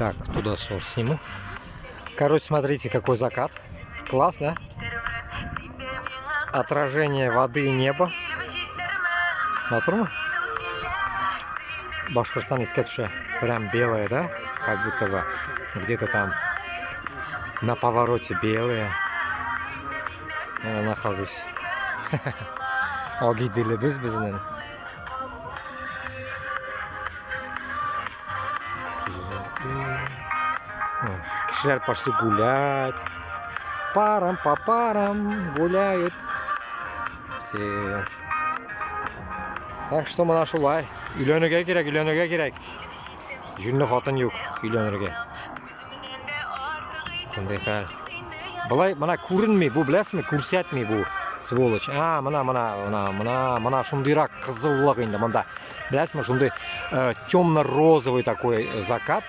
Так, туда сор сниму. Короче, смотрите, какой закат. Класс, да? Отражение воды и неба. Матурмы? Башкортостан искә төшә. Прям белое, да? Как будто бы где-то там на повороте белые. Я нахожусь. Агиделебез безнең. Кешеләр пошли гулять. Парам по парам гуляют. Все. Так что менә шулай. Өйләнергә кирәк, өйләнергә кирәк. Җүнле хатын юк өйләнергә. Шундый хәл. Болай менә күренми бу, беләсезме? Күрсәтми бу сволочь. А, менә, менә, менә, менә, менә шундыйрак кызыллык инде монда. Беләсезме, шундый э, темно-розовый такой закат.